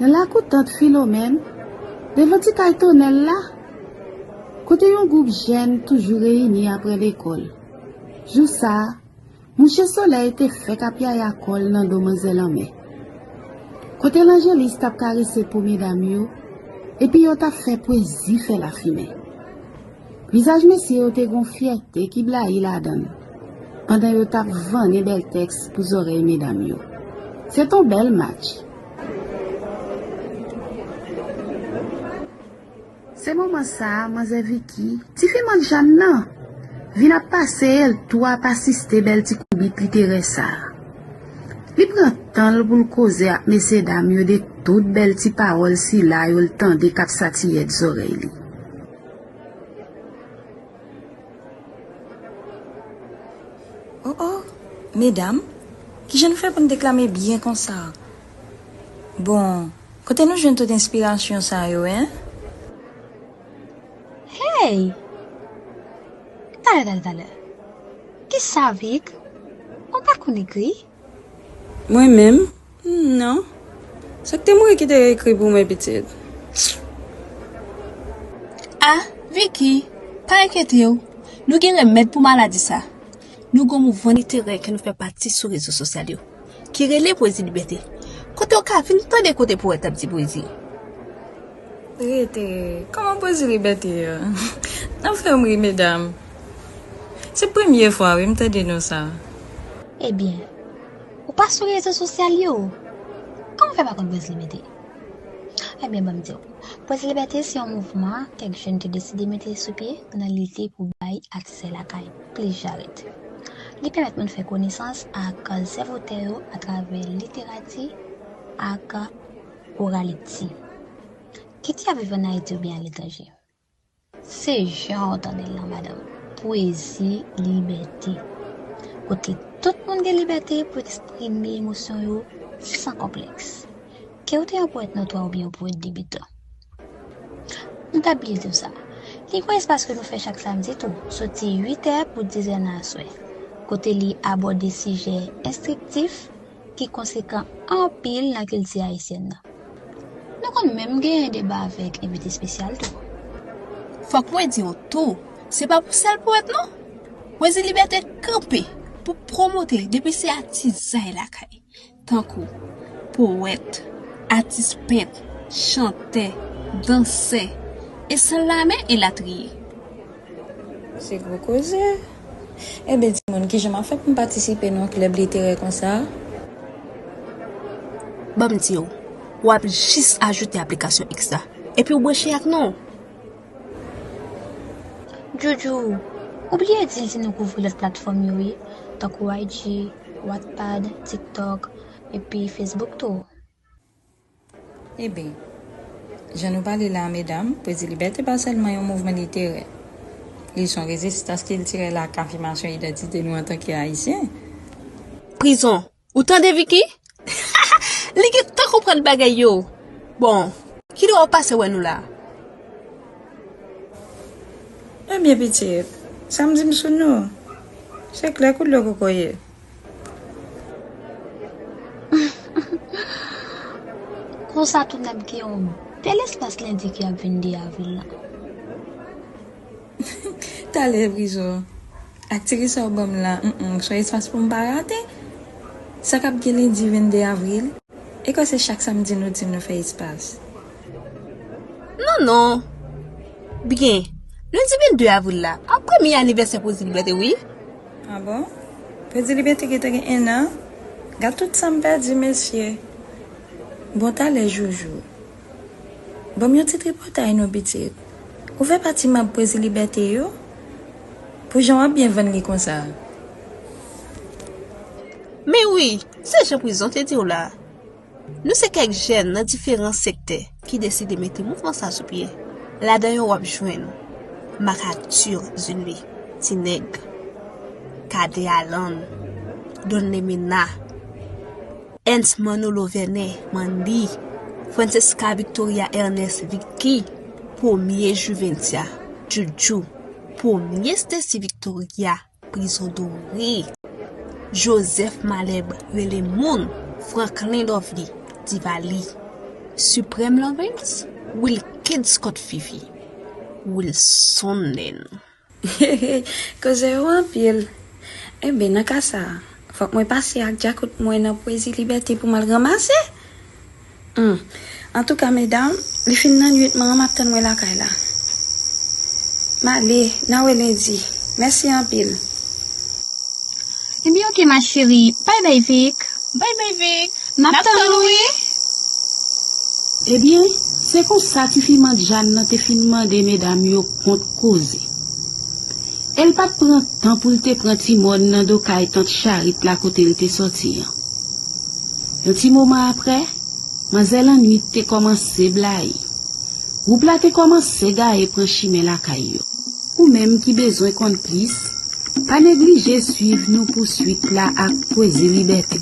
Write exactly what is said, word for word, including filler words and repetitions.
Nan lakou tant Filomèn, devan ti kay Tonèl la, kote yon gwoup jèn toujou reyini apre lekòl. Jou sa a, mouche solèy te fèk ap yaya kò l nan do manzè lanmè. Kote Lanjelis t ap karese po medam yo, epi yo t ap fè pwezi fè lafimen. Vizaj mesye yo te gen yon fyète ki blayi ladan l, pandan yo t ap vannen bèl tèks pou zòrèy medam yo. Se t on bèl match. Se moman sa a, manzè Vicky, tifi mank Jàn nan, vin ap pase l tou ap asiste bèl ti koubit literè sa a. Li pran tan l pou l koze ak mesyedam yo de tout bèl ti pawòl sila yo l tande k ap satiyèt zòrèy li. Oh oh, medam, kijan nou fè pou n deklame byen konsa? Bon, kote nou jwenn tout enspirasyon sa yo, en? Hey! Talè, talè, talè. Kisa, Vic? Ou pa konn ekri? Mwen menm? Non. Se te mwen ki te ekri pou mwen, pitit. Ah, Vicky, pa enkyete w. Nou gen remèd pou maladi sa. Nou gen yon mouvman literè ke nou fè pati sou rezo sosyal yo, ki rele Pwezi Libète, kote w ka vin tande kote powèt ap di pwezi. Rete, kòman pwezi libète a? N ap fè m ri, medam. Se premye fwa, wi, m tande non sa. Ebyen, ou pa sou rezo sosyal yo? Kòman w fè pa konn pwezi libète? Ebyen, ban m di w, Pwezi Libète se yon mouvman kèk jèn te deside mete sou pye nan lide pou bay aksè lakay plis jarèt. Li pèmèt moun fè konesans ak zèv otè yo atravè literati ak oraliti. Kit y ap viv ann Ayiti oubyen aletranje. Se jan w tande l lan, madanm, pwezi libète, kote tout moun gen libète pou eksprime emosyon yo san konplèks, ke w te yon powèt notwa oubyen yon powèt debitan. M ta bliye di w sa, li gen yon espas ke nou fè chak samdi tou, soti uit è pou diz è nan aswè, kote li abòde sijè enstriktif ki konsekan anpil nan kilti ayisyèn nan. Nou konn menm genyen deba avèk envite espesyal tou. Fòk mwen di w tou, se pa pou sèl powèt non. Pwezi Libète kanpe pou pwomote depi se atizay lakay, tankou powèt, atis pent, chantè, dansè, e san lame elatriye. Se gwo koze. Ebyen, timoun, kijan m ap fè pou m patisipe nan yon klèb literè konsa? Ban m di w, w ap jis ajoute aplikasyon X la, epi w branche ak nou. Djoudjou, ou bliye di l si nou kouvri lòt platfòm yo wi, tankou I G, Wattpad, TikTok, epi Facebook tou. Ebyen, jan nou pale la a, medam, Pwezi Libète pa sèlman yon mouvman literè. Li se yon rezistans kiltirèl ak afimasyon idantite nou antanke Ayisyen. Prizon. Ou tande, Vicky? Li gentan konprann bagay yo. Bon, kilè w ap pase wè nou la? Ebyen, pitit, sa m di m sou nou, se klè kou dlo kokoye. Konsa tou n ap gen yon bèl espas lendi ki ap vin de avril lan. Talè, Prizon. Ak ti ri sa w ban m la, mm, mm, se yon espas pou m pa rate. Sa k ap gen lendi vennde avril? E kwè se chak samdi nou di nou fè espas? Non, non. Byen, lendi vennde avril la, ap premye anivèsè Pwezi Libète, wi. Ah bon? Pwezi Libète gentan gen en an? Gad tout sa m pèdi, mesye. Bon, talè, Joujou. Ban m yon ti tripotay non, pitit. Ou fè pati manm Pwezi Libète yo? Pou jan w ap byen vann li konsa. Men wi, se jan Prizon te di w la. Nou se kèk jèn nan diferan sektè ki deside mete mouvman sa sou pye. Ladan yo w ap jwenn Marc Arthur Zunbe, Ti Nèg, Cadet Alan, Don Lemena, Ernst Manolo Vernet, Manley, Francesca Victoria Ernest, Vicky, Premye Juventia, Djoudjou, Premye Stacy Victoria, Prizon Dore, Joseph Malherbe, Rele Moun, Franklin Lovely, Divali. Supreme Lovers, Wilkid Scott Fifi, Wilson Nen. Koze yo anpil. Enben, nan ka sa a, fòk mwen pase ak djakout mwen nan Pwezi Libète pou m al ranmase. Hmm. Antouka, medam, li fin nan nwit, manman m ap tann mwen lakay la. M ale, n a wè lendi. Mèsi anpil. Ebyen, oke, ma chérie. Bye bye, Vic. Bye bye, Vic. M ap tann ou, wi. Ebyen, se konsa tifi Mant Jàn nan te fin mande medam yo kont koze. E l pa t pran tan pou l te pran ti mòn nan do kay tant Charit la kote l te sòti an. Yon ti moman apre, manzè Lannwit te kòmanse blayi. Gwoup la te kòmanse gaye pran chimen lakay yo. Ou menm ki bezwen konn plis, pa neglije swiv nou pou swit la ak Pwezi Libète.